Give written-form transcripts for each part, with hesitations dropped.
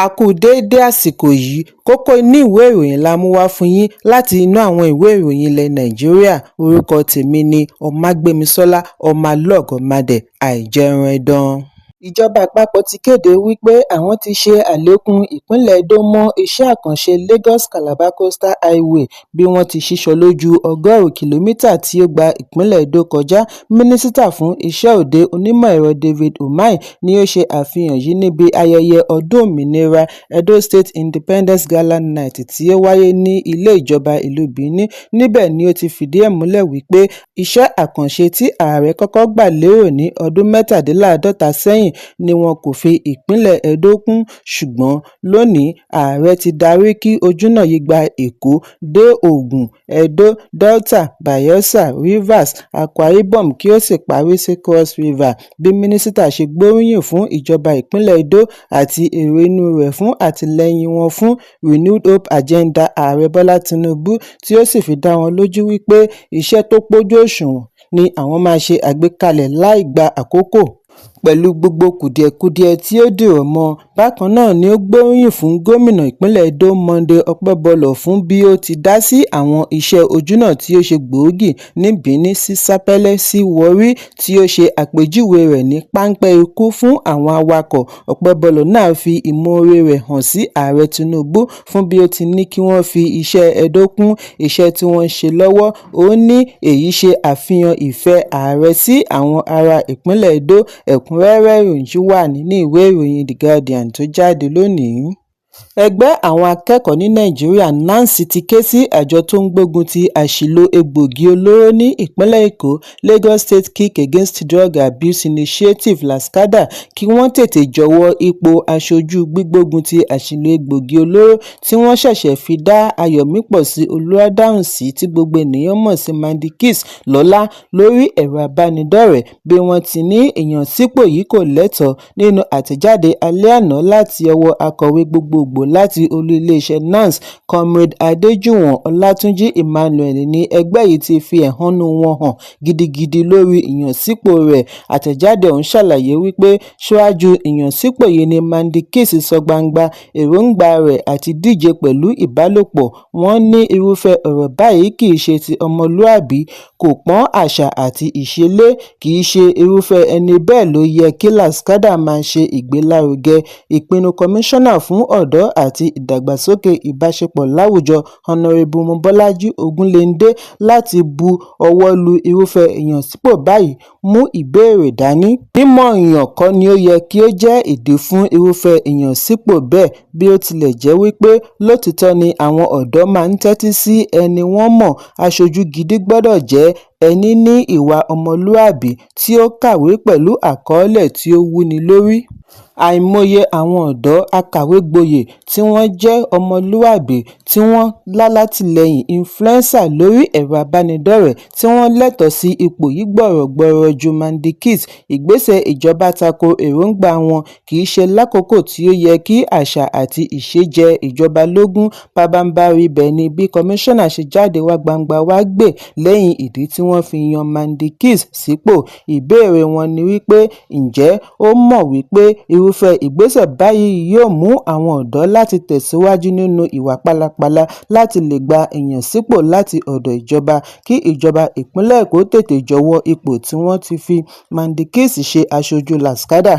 A kú déédé àsìkò yìí. Kókó inú ìwé ìròyìn la mú wá fún yín láti inú àwọn ìwé ìròyìn ilẹ̀ Nàìjíríà. Orúkọ tèmi ni Ọmágbémisọ́lá Ọmọlọ́gọ̀mádẹ Àìjẹunẹdàn. Ìjọba àpapọ̀ ti kéde wípé àwọn ti ṣe àlékún ìpínlẹ̀ Edo mọ́ iṣẹ́ àkànṣe Lagos-Calabar Coastal Highway bí wọ́n ti sísọ lójú 100 kìlómítà tí ó gba ìpínlẹ̀ Edo kọjá. Mínísítà fún Iṣẹ́ Òde, Onímọ̀-ẹ̀rọ David Umahi ni ó ṣe àfihàn yìí níbi ayẹyẹ ọdún òmìnira Edo State Independence Gala Night tí ó wáyé ní Ilé Ìjọba ìlú Benin. Níbẹ̀ ni ó ti fìdí ẹ̀ múlẹ̀ wípé iṣẹ́ àkànṣe tí ààrẹ kọ́kọ́ gbà lérò ní ọdún 47 sẹ́yìn ni wọn kò fi ìpínlẹ̀ Edo kún, ṣùgbọ́n lónìí ààrẹ ti darí kí ojúnà yìí gba Èkó dé Ògùn, Edo, Delta, Bayelsa, Rivers, Akwa Ibom kí ó sì parí sí Cross River. Bí mínísítà ṣe gbóríyìn fún ìjọba ìpínlẹ̀ Edo àti èrò inú rẹ̀ fún àtìlẹ́yìn wọn fún Renewed Hope Agenda Ààrẹ Bọ́lá Tinubu, tí ó sì fi dá wọn lójú wípé iṣẹ́ tó pójú òṣùwọ̀n ni àwọn máa ṣe àgbékalẹ̀ láì gba àkókò pẹ̀lú gbogbo kùdìẹ̀kudiẹ tí ó dìrọ̀ mọ́ ọn. Bákan náà ni ó gbóríyìn fún gómìnà ìpínlẹ̀ Edo Monday Okpebholo fún bí ó ti dá sí àwọn iṣẹ́ ojúnà tí ó ṣe gbòógì ní Benin sí Sapele sí Warri, tí ó ṣe àpèjúwe rẹ̀ ní páńpẹ́ ikú fún àwọn awakọ̀. Okpebholo náà fi ìmoore rẹ̀ hàn sí Ààrẹ Tinubu fún bí ó ti ní kí wọ́n fi iṣẹ́ Edo kún iṣẹ́ tí wọ́n ń ṣe lọ́wọ́. Ó ní èyí ṣe àfihàn ìfẹ́ ààrẹ sí àwọn ará ìpínlẹ̀ Edo. Ẹ̀kúnrẹ́rẹ́ ìròyìn yìí wà nínú ìwé ìròyìn The Guardian tó jáde lónìí. Ẹgbẹ́ àwọn akẹ́kọ̀ọ́ ní Nàìjíríà NANS ti ké sí àjọ tó ń gbógun ti àṣìlò egbòogi olóró ní ìpínlẹ̀ Èkó, Lagos State Kick Against Drug Abuse Initiative (LASCADA), kí wọ́n tètè jọ̀wọ́ ipò aṣojú gbígbógun ti àṣìlò egbòogi olóró tí wọ́n ṣẹ̀ṣẹ̀ fi dá Ayọ̀mípọ̀sí Olúwadáhùnsí tí gbogbo ènìyàn mọ̀ sí Mandy Kiss lọ́lá lórí ẹ̀rọ ìbánidọ́rẹ̀ẹ́ bí wọ́n ti ní ìyànsípò yìí kò lẹ́tọ̀ọ́. Nínú àtẹ̀jáde alẹ́ àná láti ọwọ́ akọ̀wé gbogboògbò láti olú iléeṣẹ́ NANS, Comrade Adéjùwọ̀n Ọlátúnjí Emmanuel ní ẹgbẹ́ yìí ti fi ẹ̀hónú wọn hàn gidigidi lórí ìyànsípò rẹ̀. Àtẹ̀jáde ọ̀hún ṣàlàyé wípé ṣáájú ìyànsípò yìí ni Mandy Kiss sọ gbangba èròńgbà rẹ̀ àti díje pẹ̀lú ìbálòpọ̀. Wọ́n ní irúfẹ́ ọ̀rọ̀ báyìí kì í ṣe ti ọmọlúàbí, kò pọ́n àṣà àti ìṣe lé, kì í ṣe irúfẹ́ ẹni bẹ́ẹ̀ ló yẹ kí LASCADA máa ṣe ìgbélárugẹ. Ìpinnu Kọmíṣánná fún Ọ̀dọ́ àti Ìdàgbàsókè Ìbáṣepọ̀ Láwùjọ, Honorébù Mobọ́lájí Ògúnléndé, láti bu ọwọ́ lu irúfẹ́ ìyànsípò báyìí mú ìbéèrè dání. Mímọ̀ọ́yàn kọ́ ni ó yẹ kí ó jẹ́ ìdí fún irúfẹ́ ìyànsípò bẹ́ẹ̀, bí ó tilẹ̀ jẹ́ wípé lóòtítọ́ ni àwọn ọ̀dọ́ máa ń tẹ́tí sí ẹni wọ́n mọ̀. Aṣojú gidi gbọ́dọ̀ jẹ́ ẹni ní ìwà ọmọlúàbí, tí ó kàwé pẹ̀lú àkọọ́lẹ̀ tí ó wúni lórí. Àìmọye àwọn ọ̀dọ́ akàwégboyè tí wọ́n jẹ́ ọmọlúàbí, tí wọ́n lálátìlẹ́yìn influencer lórí ẹ̀rọ ìbánidọ́rẹ̀ẹ́ tí wọ́n lẹ́tọ̀ọ́ sí ipò yìí gbọ̀rọ̀gbọrọ̀ ju Mandy Kiss. Ìgbésẹ̀ ìjọba tako èròńgbà wọn, kì í ṣe lákòókò tí ó yẹ kí àṣà àti ìṣe jẹ ìjọba lógún. Pabambarì ibẹ̀ ni bí kọmíṣánná ṣe jáde wá gbangba wá gbè lẹ́yìn ìdí tí wọ́n fi yan Mandy Kiss sípò. Ìbéèrè wọn ni wípé ǹjẹ́ ó mọ̀ wípé irúfẹ́ ìgbésẹ̀ báyìí yóò mú àwọn ọ̀dọ́ láti tẹ̀síwájú nínú ìwà pálapàla láti lè gba ìyànsípò láti ọ̀dọ̀ ìjọba. Kí ìjọba ìpínlẹ̀ Èkó tètè jọ̀wọ́ ipò tí wọ́n ti fi Mandy Kiss ṣe aṣojú LASCADA,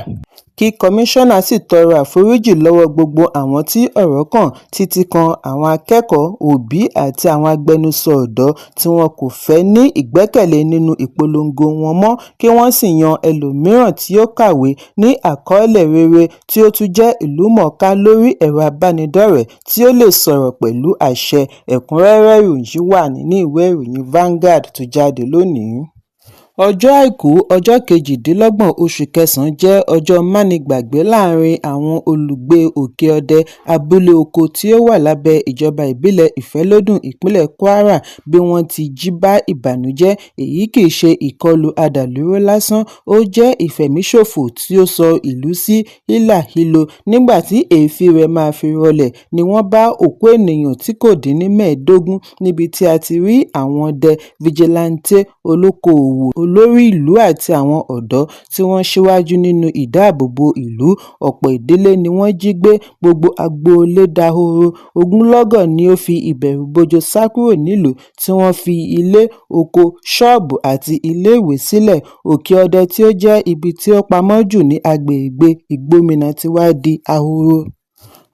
kí kọmíṣánná sì tọrọ àforíjì lọ́wọ́ gbogbo àwọn tí ọ̀rọ̀ kàn, títí kan àwọn akẹ́kọ̀ọ́, òbí àti àwọn agbẹnusọ ọ̀dọ́ tí wọn kò fẹ́ ní ìgbẹ́kẹ̀lé nínú ìpolongo wọn mọ́, kí wọ́n sì yan ẹlòmíràn tí ó kàwé, ní àkọọ́lẹ̀ rere tí ó tún jẹ́ ìlúmọ̀ọ́ká lórí ẹ̀rọ ìbánidọ́rẹ̀ẹ́ tí ó lè sọ̀rọ̀ pẹ̀lú àṣẹ. Ẹ̀kúnrẹ́rẹ́ ìròyìn yìí wà nínú ìwé ìròyìn Vanguard tó jáde lónìí. Ọjọ́ Àìkú, ọjọ́ 28 oṣù kẹsàn-án jẹ́ ọjọ́ mánigbàgbé láàrin àwọn olùgbé Òkè-Òde, abúlé oko tí ó wà lábẹ́ ìjọba ìbílẹ̀ Ìfẹ́lódùn, ìpínlẹ̀ Kwara, bí wọ́n ti jí bá ìbànújẹ́. Èyí kì í ṣe ìkọlù adàlúrú lásán, ó jẹ́ ìfẹ̀míṣòfò tí ó sọ ìlú sí hílàhílo. Nígbà tí èéfín rẹ̀ máa fi rọlẹ̀ ni wọ́n bá òkú ènìyàn tí kò dín ní 15 níbi tí a ti rí àwọn ọdẹ, fijilantànté, olókoòwò, olórí ìlú àti àwọn ọ̀dọ́ tí wọ́n ṣíwájú nínú ìdáàbòbò ìlú. Ọ̀pọ̀ ìdílé ni wọ́n jí gbé, gbogbo agboolé dahoro, ogunlọ́gọ̀ ni ó fi ìbẹ̀rùbojo sá kúrò nílùú tí wọ́n fi ilé, oko, ṣọ́ọ̀bù àti iléèwé sílẹ̀. Òkè-Ọdẹ tí ó jẹ́ ibi tí ó pamọ́ jù ní agbègbè Igbómìnà ti wá di ahoro.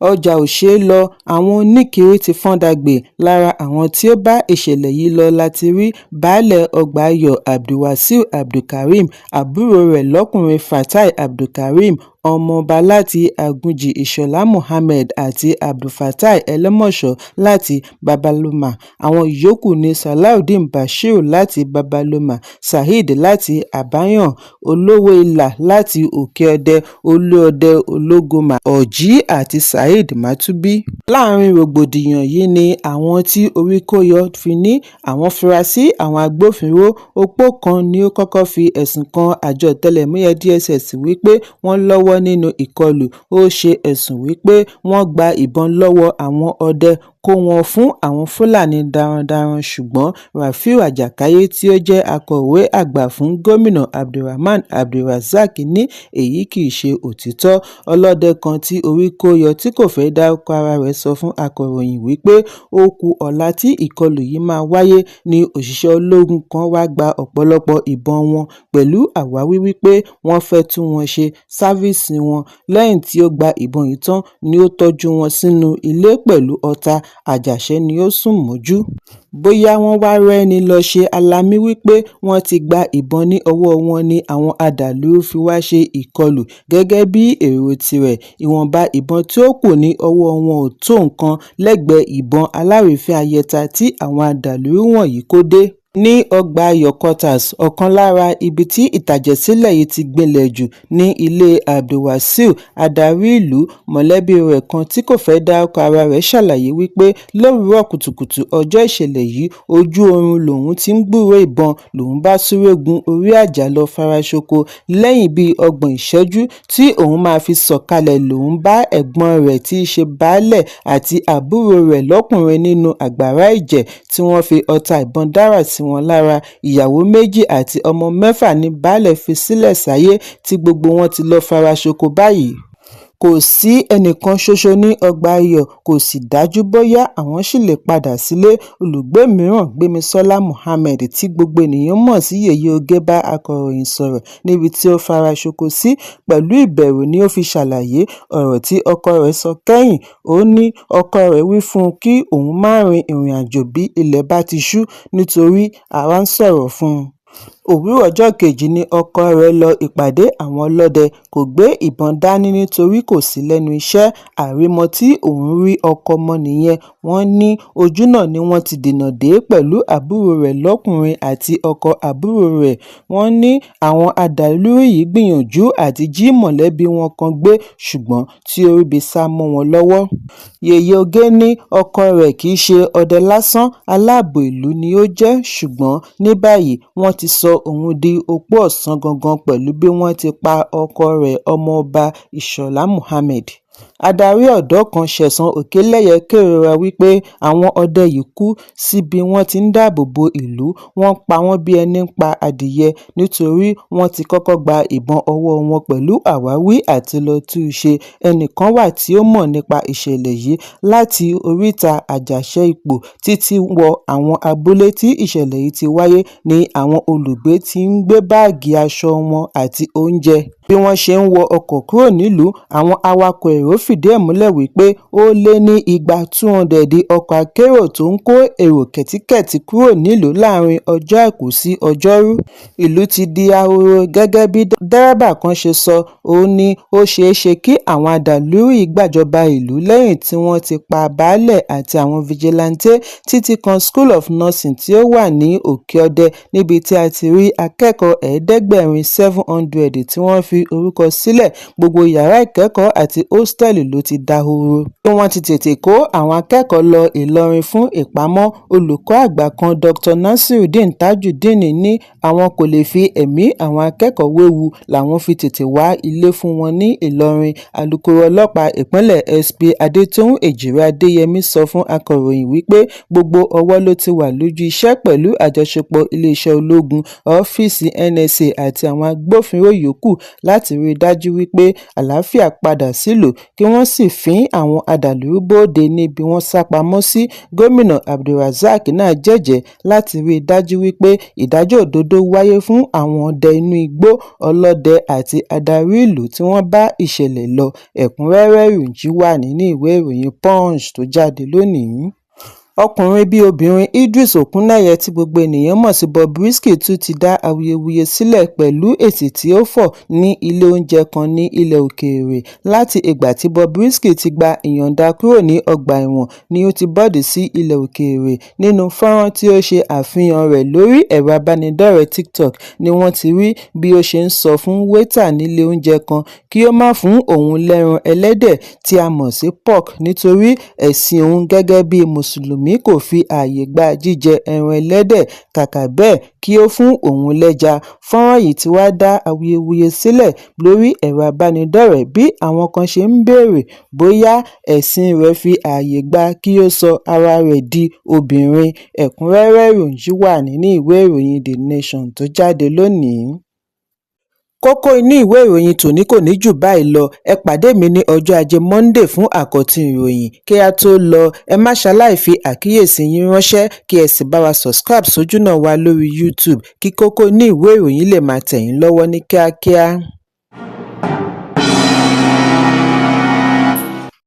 Ọjà ò ṣe é lọ, àwọn oníkiiri ti fọ́n dàgbé. Lára àwọn tí ó bá ìṣẹ̀lẹ̀ yìí lọ la ti rí Baálé Ọgbà Ayọ̀ Abdulwasiu Abdulkareem, àbúròo rẹ̀ lọ́kùnrin Fatai Abdulkareem, ọmọ-ọba láti Àgúnjì Ìṣọ̀lá Mohammed àti Abdulfatai Elemosho láti Babalorma. Àwọn yòókù ni Salaudeen Bashir láti Babalorma, Saheed láti Àbáyọ̀n, Olówóìlá láti Òkè-Ọdẹ, Olúọdẹ Ológunmà, Ọ̀jí àti Saheed Maitubi. Láàárín rògbòdìyàn yìí ni àwọn tí orí kó yọ fi ní àwọn fura sí àwọn agbófinró. Opó kan ni ó kọ́kọ́ fi ẹ̀sùn kan àjọ ọ̀tẹlẹ̀múyẹ́ DSS wípé wọ́n lọ́wọ́ nínú ìkọlù. Ó ṣe ẹ̀sùn wípé wọ́n gba ìbọn lọ́wọ́ àwọn ọdẹ kó wọn fún àwọn Fúlàní darandaran ṣùgbọ́n Rafiu Ajákáyé tí ó jẹ́ akọ̀wé àgbà fún Gómìnà AbdulRahman AbdulRazaq ní èyí kì í ṣe òtítọ́. Ọlọ́dẹ kan tí orí kó yọ tí kò fẹ́ dárúkọ ara rẹ̀ sọ fún akọ̀ròyìn wípé ó ku ọ̀la tí ìkọlù yìí máa wáyé ní òṣìṣẹ́ ológun kan wá gba ọ̀pọ̀lọpọ̀ ìbọn wọn pẹ̀lú àwáwí wípé wọ́n fẹ́ tún wọn ṣe, sáfíìsì wọn. Lẹ́yìn tí ó gba ìbọn yìí tán ni ó tọ́júu wọn sínú ilé pẹ̀lú ọta àjàṣẹ́ ni ó sùn mọ́jú. Bóyá wọ́n wá rẹ́ni lọ́ọ́ ṣe alamí wípé wọ́n ti gba ìbọn ní ọwọ́ wọn ni àwọn adàlúrú fi wáá ṣe ìkọlù gẹ́gẹ́ bíi èrò tirẹ̀. Ìwọ̀nba ìbọn tí ó kù ní ọwọ́ wọn ò tó nǹkan lẹ́gbẹ̀ẹ́ ìbọn alárìífín ayẹta tí àwọn adàlúrú wọ̀nyí kò dé. Ní ọgbà Ayọ̀ Quarters, ọ̀kan lára ibi tí ìtàjẹ̀sílẹ̀ yìí ti gbilẹ̀ jù ní ilé Abdulwasaiu, adarí ìlú. Mọ̀lẹ́bíi rẹ̀ kan tí kò fẹ́ dárúkọ ara rẹ̀ ṣàlàyé wípé lówùúrọ̀ kùtùkùtù ọjọ́ ìṣẹ̀lẹ̀ yìí, ojú oorun lòun ti ń gbúròó ìbọn lòun bá súré gun orí àjà lọ fara ṣoko. Lẹ́yìn bíi ọgbọ̀n ìṣẹ́jú tí òun máa fi sọ̀kalẹ̀ lòun bá ẹ̀gbọ́n rẹ̀ tí í ṣe baálé àti àbúrò rẹ̀ lọ́kùnrin nínú agbára ẹ̀jẹ̀ tí wọ́n fi ọta ìbọn dárà sí wọn lára. Ìyàwó méjì àti ọmọ mẹ́fà ní baálé fi sílẹ̀ sáyé tí gbogbo wọn ti lọ́ọ́ fara ṣoko báyìí. Kò sí ẹnìkan ṣoṣo ní ọgbà Ayọ̀, kò sì dájú bóyá àwọn ṣì lè padà sílé. Olùgbé mìíràn, Gbémisọ́lá Mohammed tí gbogbo ènìyàn mọ̀ sí Yèyé Ọge bá akọ̀ròyìn sọ̀rọ̀ níbi tí ó fara ṣoko sí. Pẹ̀lú ìbẹ̀rù ni ó fi ṣàlàyé ọ̀rọ̀ tí ọkọ rẹ̀ sọ kẹ́yìn. Ó ní ọkọ rẹ̀ wí fún un kí òun má rin ìrìnàjò bí ilẹ̀ bá ti ṣú nítorí ara ń sọ̀rọ̀ fún un. Òwúrọ̀ ọjọ́ kejì ni ọkọ rẹ̀ lọ ìpàdé àwọn ọlọ́dẹ, kò gbé ìbọn dání nítorí kò sí lẹ́nu iṣẹ́. Àìrímọ́ tí òun rí ọkọ mọ́ nìyẹn. Wọ́n ní ojúnà ni wọ́n ti dènà dè é pẹ̀lú àbúrò rẹ̀ lọ́kùnrin àti ọkọ àbúrò rẹ̀. Wọ́n ní àwọn adàlúrú yìí gbìyànjú àti jí mọ̀lẹ́bí wọn kan gbé ṣùgbọ́n tí ó ríbi sá mọ́ wọn lọ́wọ́. Yèyé Ọge ní ọkọ rẹ̀ kì í ṣe ọdẹ lásán, aláàbò ìlú ni ó jẹ́ ṣùgbọ́n ní báyìí wọ́n ti sọ òun di opó ọ̀sán gangan pẹ̀lú bí wọ́n ti pa ọkọ rẹ̀ Ọmọọba Ìṣọ̀lá Mohammed. Adarí ọ̀dọ́ kan, Sẹ̀san Òkèlẹ́yẹ kérora wípé àwọn ọdẹ yìí kú sí bí wọ́n ti ń dáàbò bo ìlú, wọ́n pa wọ́n bí ẹní pa adìẹ nítorí wọ́n ti kọ́kọ́ gba ìbọn ọwọ́ wọn pẹ̀lú àwáwí àti lọ́ọ́ tú u ṣe. Ẹnìkan wà tí ó mọ̀ nípa ìṣẹ̀lẹ̀ yìí láti oríta Àjàṣe-Ipò títí wọ àwọn abúlé tí ìṣẹ̀lẹ̀ yìí ti wáyé ní àwọn olùgbé ti ń gbé báàgì aṣọ wọn àti oúnjẹ. Bí wọ́n ṣe ń wọ ọkọ̀ kúrò nílùú, àwọn awakọ̀ èrò fìdí ẹ̀ múlẹ̀ wípé ó lé ní igba 200 ọkọ̀ akérò tó ń kó èrò kẹ̀tíkẹ̀tí kúrò nílùú láàárín ọjọ́ Àìkú sí Ọjọ́rú. Ìlú ti di ahoro gẹ́gẹ́ bí dẹ́rẹ́bà kan ṣe sọ. Ó ní ó ṣeé ṣe kí àwọn adàlúrú yìí gbàjọba ìlú lẹ́yìn tí wọ́n ti pa baálé àti àwọn fijilantànté títí kan School of Nursing tí ó wà ní Òkè-Ọdẹ níbi tí a ti rí akẹ́kọ̀ọ́ ẹ̀ẹ́dẹ́gbẹ̀rin 700 tí wọ́n fi fi orúkọ sílẹ̀. Gbogbo yàrá ìkẹ́kọ̀ọ́ àti hósítẹ́ẹ̀lì ló ti dahoro, tí wọ́n ti tètè kó àwọn akẹ́kọ̀ọ́ lọ Ìlọrin fún ìpamọ́. Olùkọ́ àgbà kan, Dr Nasiruddin Tajudeen, ní àwọn kò lè fi ẹ̀mí àwọn akẹ́kọ̀ọ́ wewu làwọn fi tètè wá ilé fún wọn ní Ìlọrin. Alūkkóró ọlọ́pàá ìpínlẹ̀, SP Adétọ́un Èjìrẹ́ Adéyẹmi, sọ fún akọ̀ròyìn wípé gbogbo ọwọ́ ló ti wà lójú iṣẹ́ pẹ̀lú àjọṣepọ̀ iléeṣẹ́ ológun, ọ́fíìsì NSA àti àwọn agbófinró yòókù láti rí i dájú wípé àlàáfíà padà sílùú, kí wọ́n sì fín àwọn adàlúrú bóde níbi wọ́n sá pamọ́ sí. Gómìnà AbdulRazaq náà jẹ́jẹ̀ẹ́ láti rí i dájú wípé ìdájọ́ òdodo wáyé fún àwọn ọdẹ inú igbó, ọlọ́dẹ àti adarí ìlú tí wọ́n bá ìṣẹ̀lẹ̀ lọ. Ẹ̀kúnrẹ́rẹ́ ìròyìn yìí wà nínú ìwé ìròyìn Punch tó jáde lónìí. Ọkùnrin bíi obìnrin, Idris Okuneye, tí gbogbo ènìyàn mọ̀ sí Bobrisky, tún ti dá awuyewuye sílẹ̀ pẹ̀lú ètè tí ó fọ́ ní ilé oúnjẹ kan ní ilẹ̀ òkèèrè. Láti ìgbà tí Bobrisky ti gba ìyọ̀ǹda kúrò ní ọgbà ẹ̀wọ̀n ni ó ti bọ́de sí ilẹ̀ òkèèrè. Nínú fọ́nrán tí ó ṣe àfihàn rẹ̀ lórí ẹ̀rọ ìbánidọ́rẹ̀ẹ́ TikTok ni wọ́n ti rí bí ó ṣe ń sọ fún wétà nílé oúnjẹ kan kí ó má fún òun lẹ́ran ẹlẹ́dẹ̀ tí a mọ̀ sí pork, nítorí ẹ̀sìn òun gẹ́gẹ́ bí Mùsùlùmí kò fi ààyè gba jíjẹ ẹran ẹlẹ́dẹ̀, kàkà bẹ́ẹ̀ kí ó fún òun lẹ́ja. Fọ́nrán yìí ti wá dá awuyewuye sílẹ̀ lórí ẹ̀rọ ìbánidọ́rẹ̀ẹ́ bí àwọn kan ṣe ń béèrè bóyá ẹ̀sìn rẹ̀ fi ààyè gba kí ó sọ ara rẹ̀ di obìnrin. Ẹ̀kúnrẹ́rẹ́ ìròyìn yìí wà nínú ìwé ìròyìn The Nation tó jáde lónìí. Kókó inú ìwé ìròyìn tòní kò ní jù báyìí lọ. Ẹ pàdé mi ní ọjọ́ Ajé Monde fún àkọ́tún ìròyìn. Kí a tó lọ, ẹ má ṣaláì fi àkíyèsí yín ránṣẹ́, kí ẹ sì bá wa subscribe sójúnà wa lórí YouTube kí kókó inú ìwé ìròyìn lè máa tẹ̀ yín lọ́wọ́ ní kíákíá.